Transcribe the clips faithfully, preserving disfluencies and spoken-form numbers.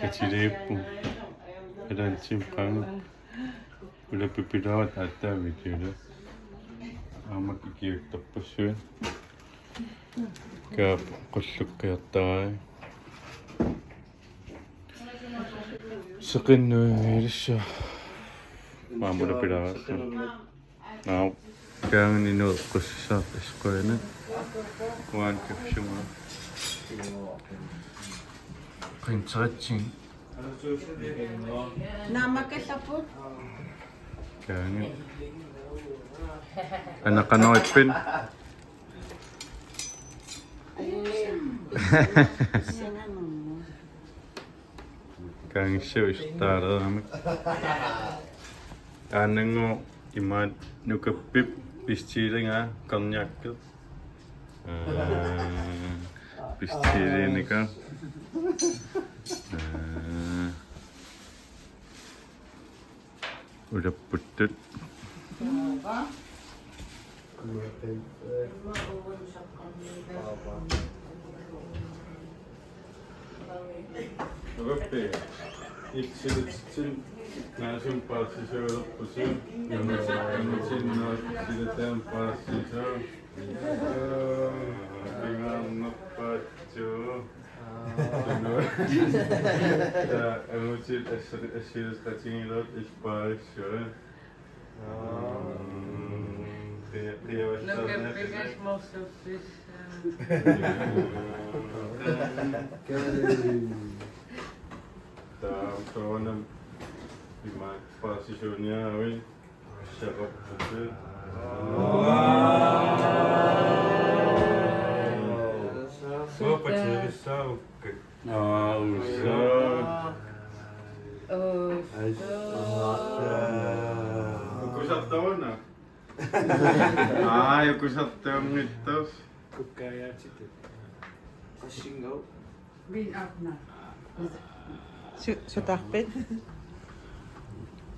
Katiliippu. Elantim qanga. Ulappippilaarluta aatsaat videolla. Aamma ikiuuttorpassuit. Kaap qullukkiartarai. Seqinnuinngilissaaq. Aamma ulappilaareersoq. Naap. Kaanginnut eqqussaaq isquina. Kuan kifsuma. Qinteratsin. Naammakkallarput. Kaangi. Anaqanoippin. Kaangissuup isertaareeramik. Aannanngooq imaat nukappip pistiliga korniakkeq. Aa, pistiliinika. Aa, ulapputtut. Nukappiit. Illit naasumik paasisuulerpusi. Nunatsinni silataamik paasisuu. Pingaarnerpaatsuuvoq. Taa, angutit assi-, assigileqatigiilerit illit paasissuit. Nukappikkut morsuffissaa. Taava soorunami imaat paasisuuniaruit. Saqarputit. Uuppa tiivissaavukkat. Aa, usa. Usa. Ukusartaruna. Aa, ukusartarunngitsoq. Kukkaajaatitut. Qassingau. Su-, sutarpit?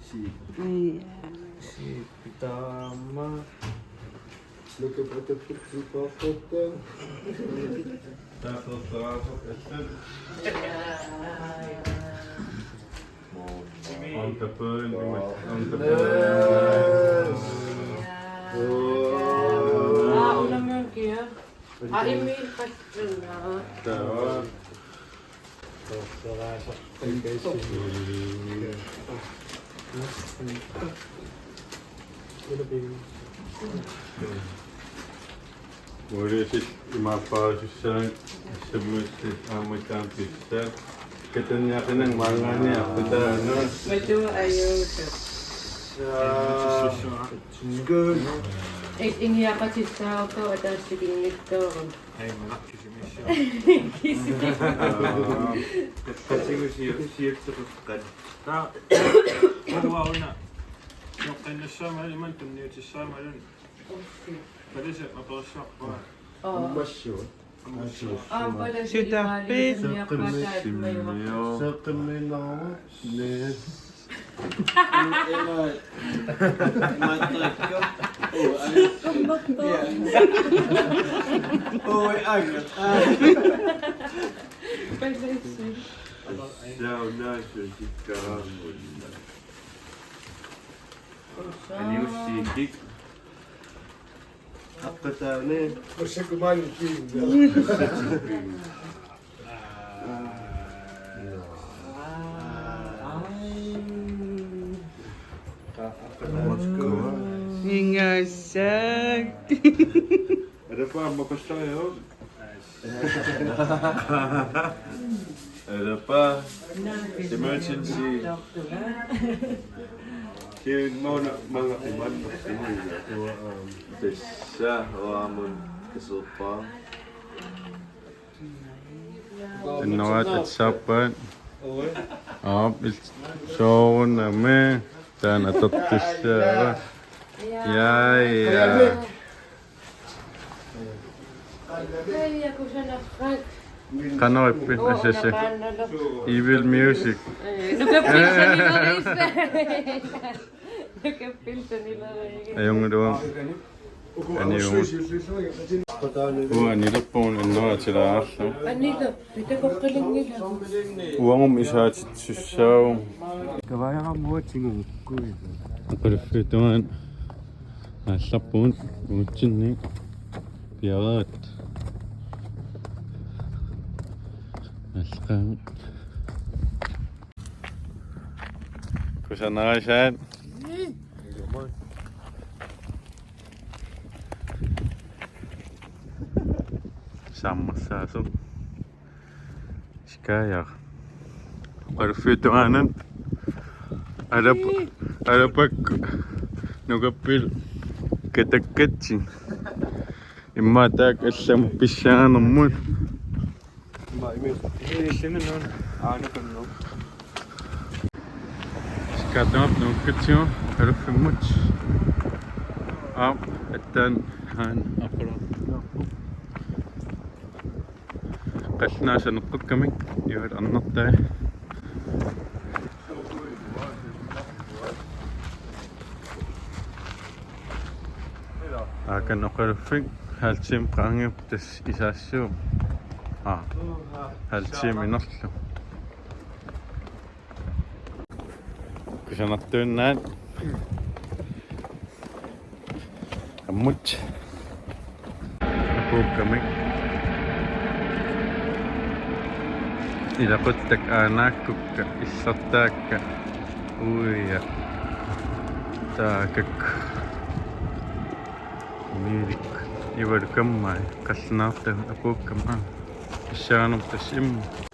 Sii. Ii. Sii, taama. Nukappikkut supaqqutta. Taasartaraasaq assan. On the burn, on the burn. Aa, unammillunga. Aa, immiiqqassannga. Taava. Ulisit imaappaasussaan assammassi aamma taama pissaa. Katanniaqinanga maanngaanniit arpataana. Matu ajuusa. Saa. It ingiaqatissaartoq ataaseq tikinngitsoorami. Ai, manaq kisimiissaaq. Kisimi. Qatigu siu-, siutseqeqqat. Taa, uanga una. Noqqinnassaamalun imannak tunniutissaamalun. Palisa aperissaarpara. Oo. Massu. Aamma palisa. Sutarpit. Imaaliusunniarpaataat majuva. Seqqimmiinnaruma. Seqqimmiinnaruma. Naa. Ima, ima trykka. Oh, anga. Ja. Oh, anga. Sauna susikkaarput. Aniussiikik. Aqqataani. Massakkut maani kiinna. Ingassaaq. Alappa aamma qassario. Alappa. Emergency. Kiinnoona manga imanna simuiga. Tassa uamun kaserpaa. Innoraat atissaappat. Aap, il-, soorunami. Taanna atortussaavoq. Ja, ja. Qanoq ippi, asassi. Evil Music. Ajunngilagut. Aniu. Uanga anilerpugut annoraatilaarlu. Aniler, pitakoqqilinngila. Uangum isaatitsussaavunga. Kavajarammuatsigu ukkuilu. Oqaluffiup tungaanut aallarpugut uatsinni piareerat. Aalleqaanga. Kusanarsuaq. Sammassaasoq. Skaaja. Oqaluffiup tungaanut. Alap-, alapakku. Nukappilu. Katakkatsin. Immaqa taakku allamut pissaanermut. Illingi nuuna. Aana kannu. Skaatangap nuukkatsigu oqaluffimmut. Aap, aatsaat haan aqqulu. Qallunaat saneqqukkamik ivaat annertai. Aakan oqaluffik halv time qaangiuppat tassa isaassuuvoq. Aa, halv time inerlu. Kusanartuinnaat. Ammut. Apuukkamik. Ilaquttakka aanaakkukka, illertaakka. Uia. Taakakku. Miilik. Ivalu kammai. Qallunaartagut apuukkamik. Pissaanermut tassa immaqa.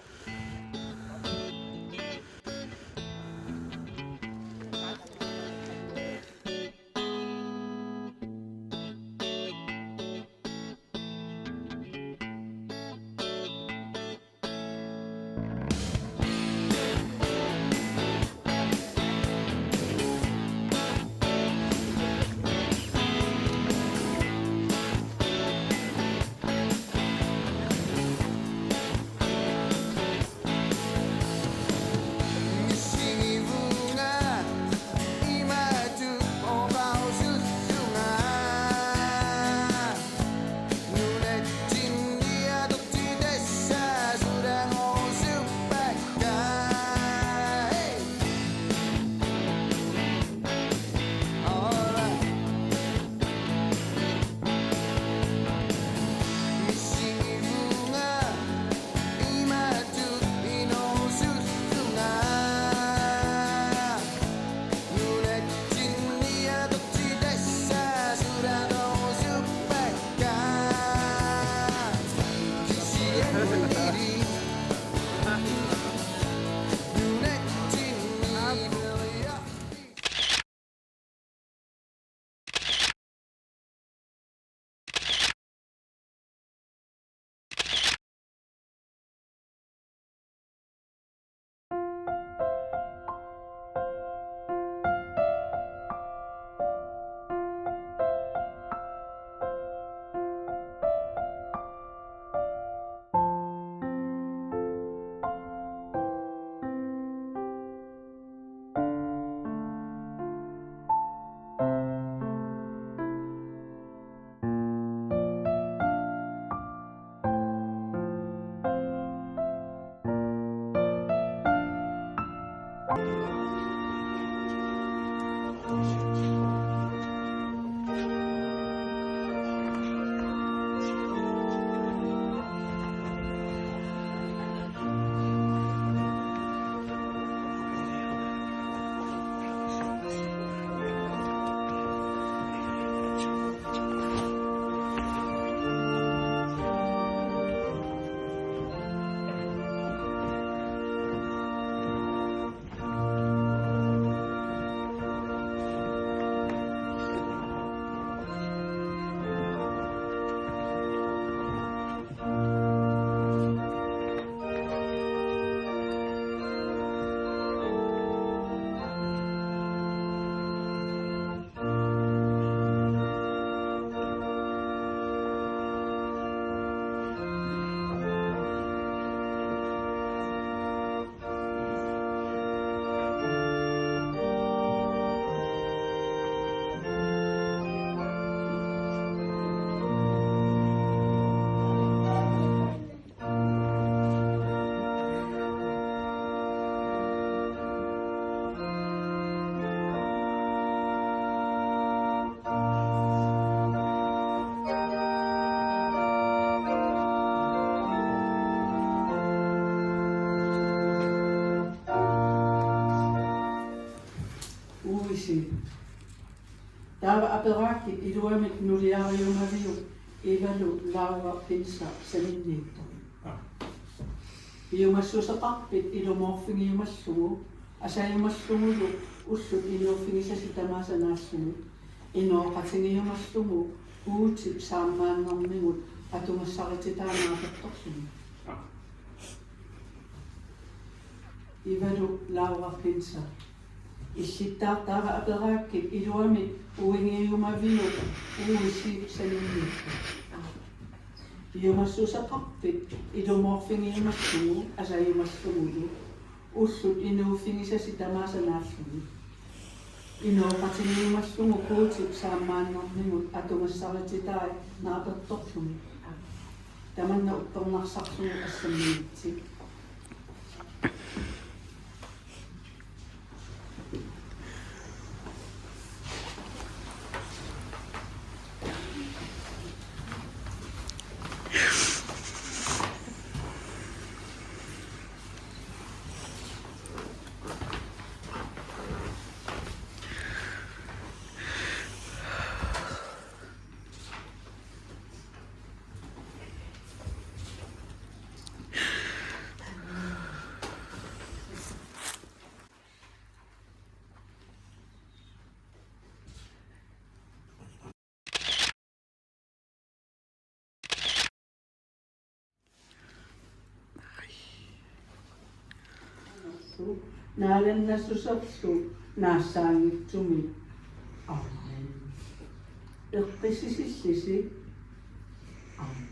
Taava aperaakkit iluamik nuliariumaviuk Ivalu Laura Pinsa saninniittoq. Piumassuseqarpit ilumoorfigiumallugu, asajumallugulu ullut inuuffigisasi tamaasa naallugit, inooqatigiumallugu Guutip saammaannermigut atugassarititaat naapertorlugit. Ivalu Laura Pinsa. Illittaaq taava aperaakkit iluamik uigiumaviuk Uisi saninniittoq. Piumassuseqarpit ilumoorfigiumallugu asajumallugulu ullut inuuffigisasi tamaasa naallugit, inooqatigiumallugu Guutip saammaannermigut atugassarititaat naapertorlugit. Tamanna uppernarsarlugu assammiitsi. Naalannassuserlu naassaanngitsumik. Amen. Eqqissisillisi. Amen.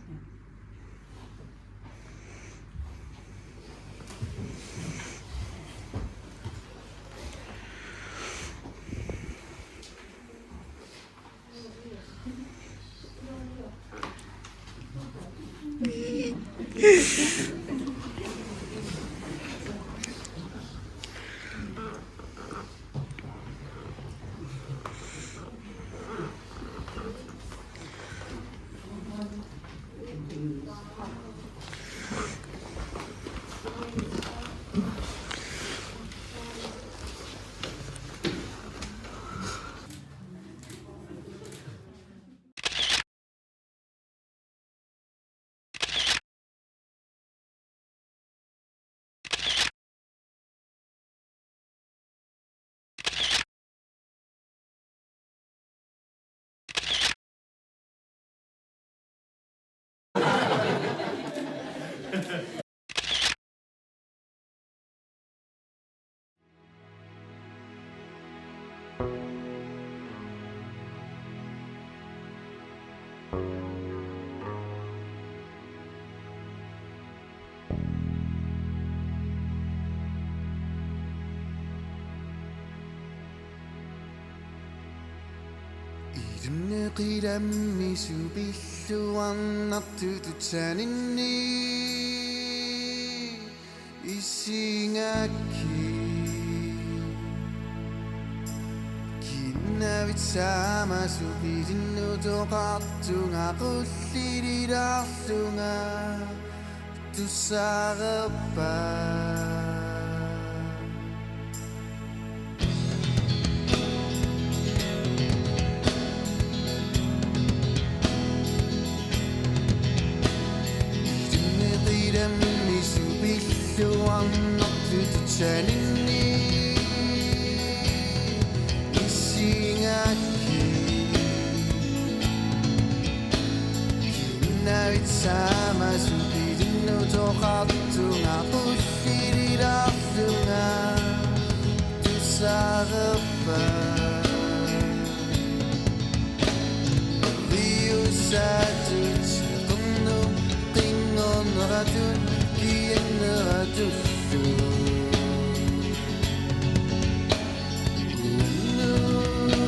Ilunni qilammi supilluarnartutut saninni issingakkit. Kiinnavit saama supilinnutoqartunga qullililaarlunga tussareerpa. Ilunni qilammi supilluarnartutut saninni issingakkit. Kiinnavit saama supilinnutoqartunga qullililaarlunga tussareerpa. Liusatut qernut qinngorneratut kiinneratullu. Unnullu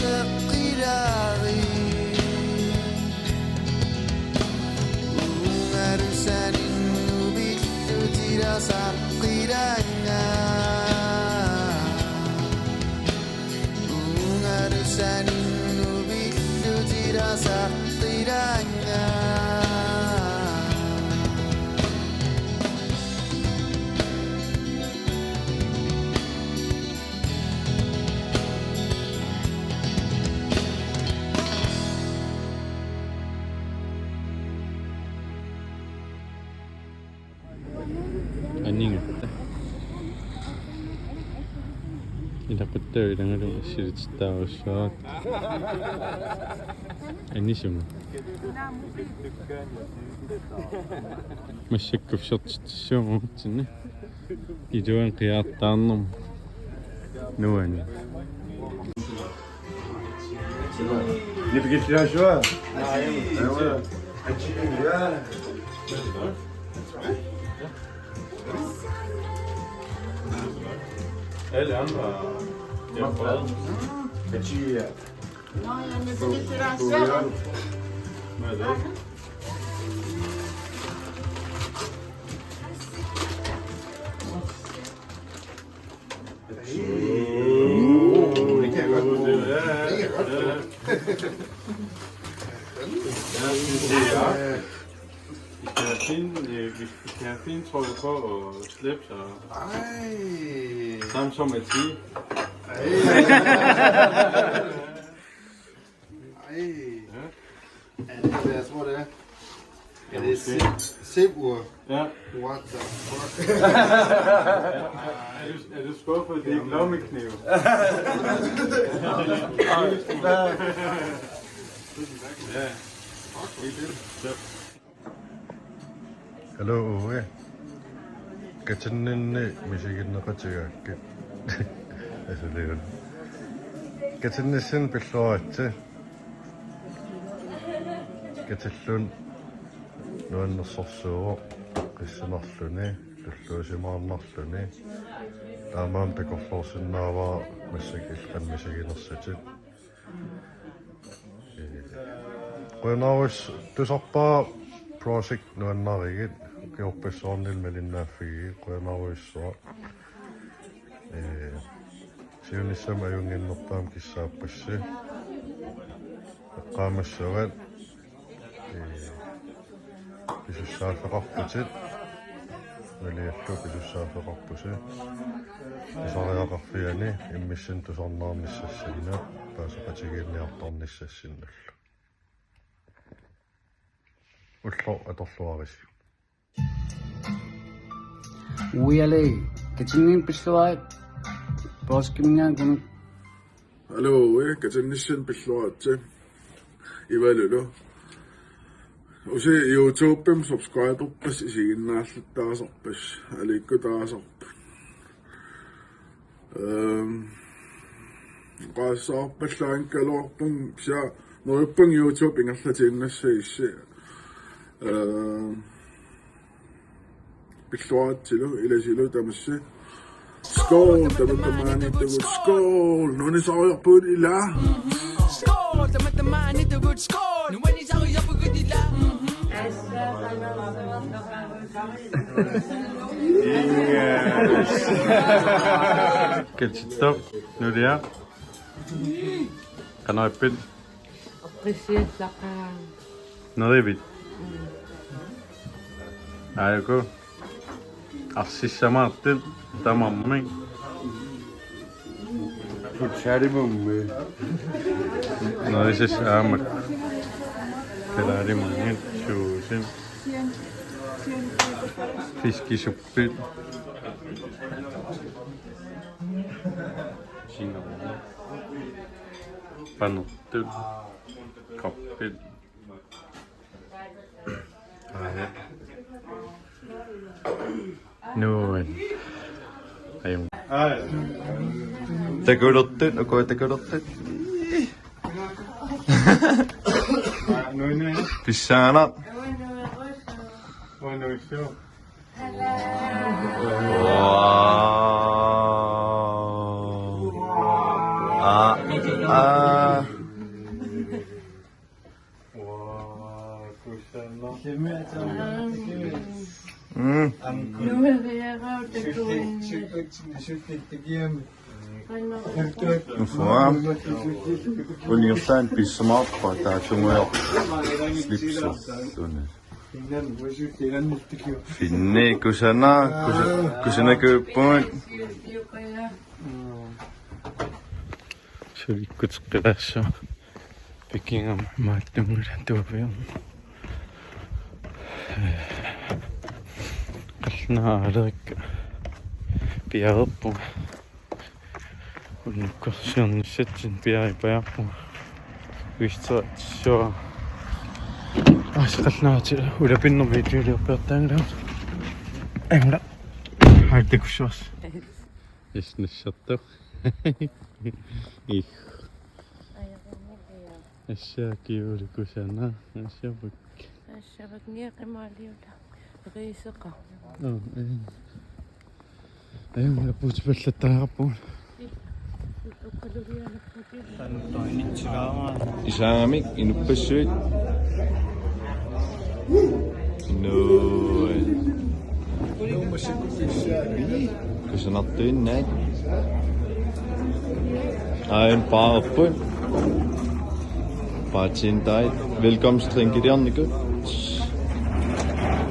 teqqilaari. Ungalu saninnubillu tilasaqqilanga. Ungalu saninnubillu tilasaqqilanga. Ningatta. Ilaquttaaq ilagalugu assilitittarussaaq. Anisumut. Massakkut sortitsissuugut sinne. Iluani qiaartaarnermut. Nuann'. Nipikissiassua. Alle andre. Ja, fred. Partier. Nå, jeg er nødt til det der. Hvad er det? Uh, det kan jeg godt bruge. Det kan jeg godt bruge. Ja, det er det. Vi skal have fine, øh, vi skal have fine trøjer på og slips og ej. Samme som at sige. Ej. Ej. Ja. Er det, hvad jeg tror, det er? Er det Zip-, Zip-ur? Ja. What the fuck? Er du, er du skuffet? Det er ikke lommekniv. Ja. Hello, Uwe. Katinninni misiginneqatigaakkit. Asuliun. Katinnissinni pilluaritsi. Katilluni nuannersorsuuvoq, qissinarluni, tulluusimaarnarluni. Taamaammat takorloorsinnaavara massakkut illit misiginersutit. Qujanarujussuaq, tusarpara project nuannarigit, ukiorpassuarni malinnaaffigigit, qujanarujussuaq. Ee, siunissami ajunnginnerpaamik kissaappassi. Eqqaamassavat, ee, pisussaaffeqarputit. Naliallu pisussaaffeqarpusi. Pisariaqarfiani immissinnut tusarnaarnissassinnut, paaseqatigiinniartarnissassinnullu. Ulloq atorluarisi. Uiale, katinninni pilluarit, poorskimminngaanniit kunuk. Hallo, eh, katinnissinni pilluaritsi. Ivalulu. Usi YouTube-imi subscriberpassi isiginnaalluttaasarpassi, aliikkutaasarput. Ehm, oqaasissavarpallaagigaluarpunga, kisianni neriuppunga YouTube ingerlatiinnassagissi. Ehm, pilluaritsilu, ilasilu tamassi. Skål, tamatamaaniittugut, skål, nuannisariaqarpugut ila. Skål, tamatamaaniittugut, skål, nuannisariaqarpugut ila. Katittoq, nulia. Qanoq ippit? Oqqissiallaqaanga. Nerivit? Aajuku. Arsissamaartut tamarmik. Futsalimummi. Nerisassat aamma. Kalaalimungit, suusut. Fiskisuppit. Singammut. Panertut. Koppit. Nuann'. Ajunngilaq. Takulertut, ukua takulertut. Pissanganaq. Wow. Aa, aa. Wow, kusanaq. Mm. Nuann'. Uanga. Uniorsaan pissamaarpa taatungujor. Slipserluni. Finni kusanaq, kusa-, kusanakuupput. Sulikkuteqqilaassaaq. Pikingama maattunngilaq tuaviorneq. Qallunaat aalarakku. Piareerpunga. Unnukkorsiornissatsinnik piareerpunga. Vistitsua. Aseqannaati ulapinnermi videoliorpiartaanngilanga. Angla. Hej, det kunne sjovt. Yes, næssertu. Ih. Assia kiuli kusana. Assia bak. Assia bak ngia kemaliula. Riiseqa. Oh, eh. Ajunngilaq puutipallattaarpugut. Isaagamik inuppassuit. Nuui. Kusanartuinnaat. Aajuna baarput. Bartenderi. Velkomstdrinkiliornikut.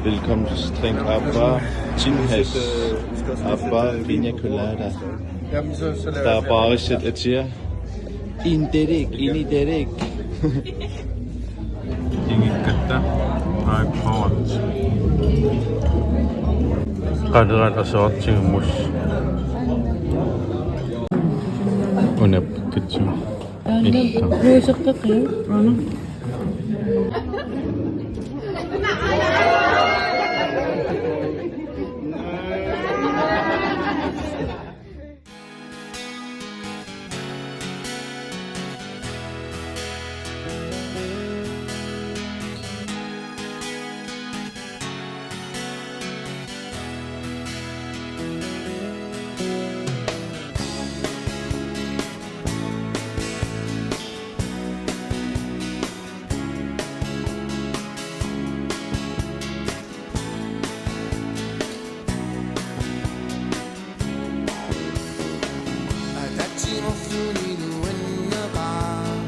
Velkomstdrink aappaa. Gin hash. Aappaa pina colada. Taava baarissat atia. Inderik, inderik. Ingikkatta. Aappaa. Qadrat asortimus. Unap kitsu. Issa. Ruuseqqaqiu. Ana. Atatsimoorluni nuanneqaaq,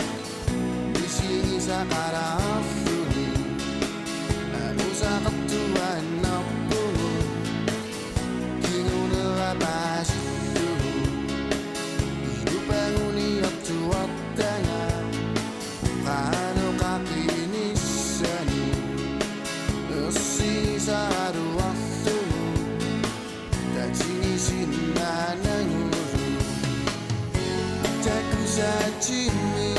misigisaqalaarluni, anusaqartuaannarpugut, kingunera paasillugu, ilupanguniartuartanga, qanoq qaqinissani, ersigisaraluarlugu, tatigisinnaanagulu. Takusaatsimmi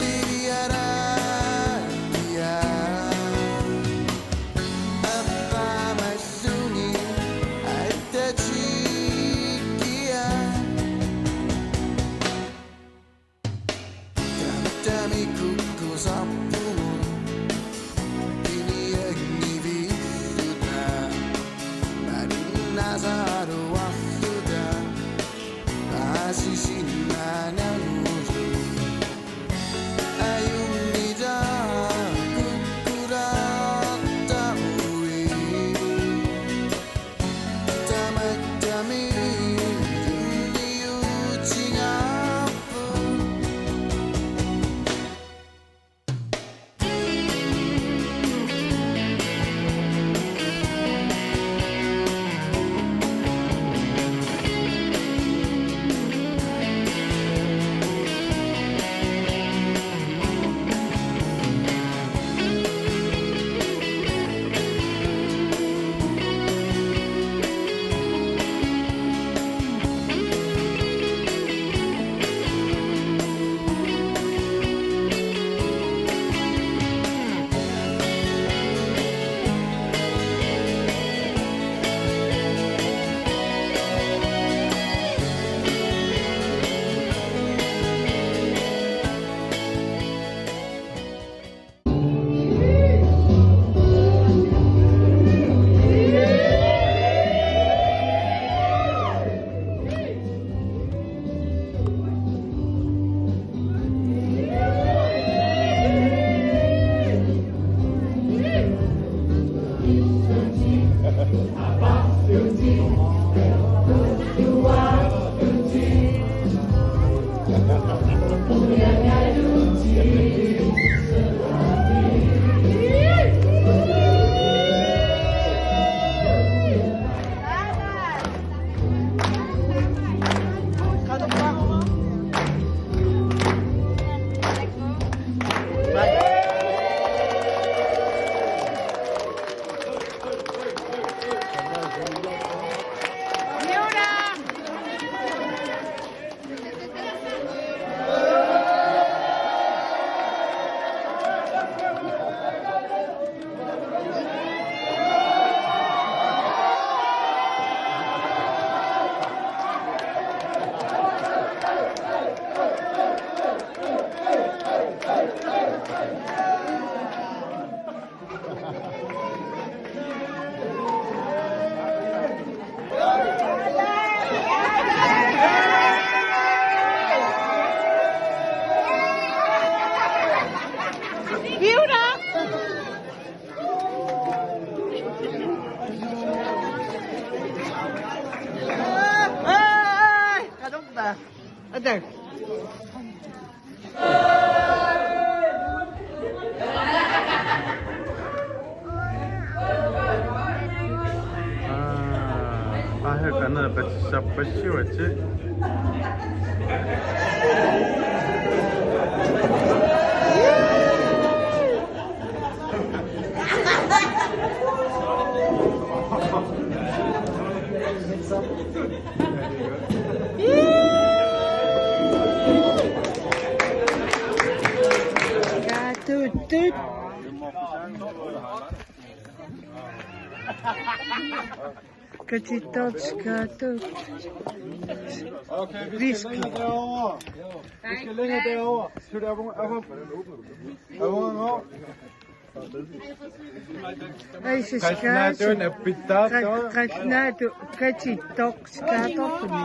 qiviaraatiga. Aqqamalluni attatikkia. Tamatami kukkusarpugut, piniannivilluta, malunnaasaruarluta, paasisinnaanagulu, ajunngilaq kukkulaartaruit. Tamatami tunniutigaarput. Tak. Aa, ahe kana qatsisarpassivatit. Kaatut, tut. Katittortikaatut. Okay, vi skal længere derover. Vi skal længere derover. Skal der, er hun, er hun, er hun, er hun? Ai, se Qatnatun appittaartoq. Qatnatu, katittoq, skaattorpuni.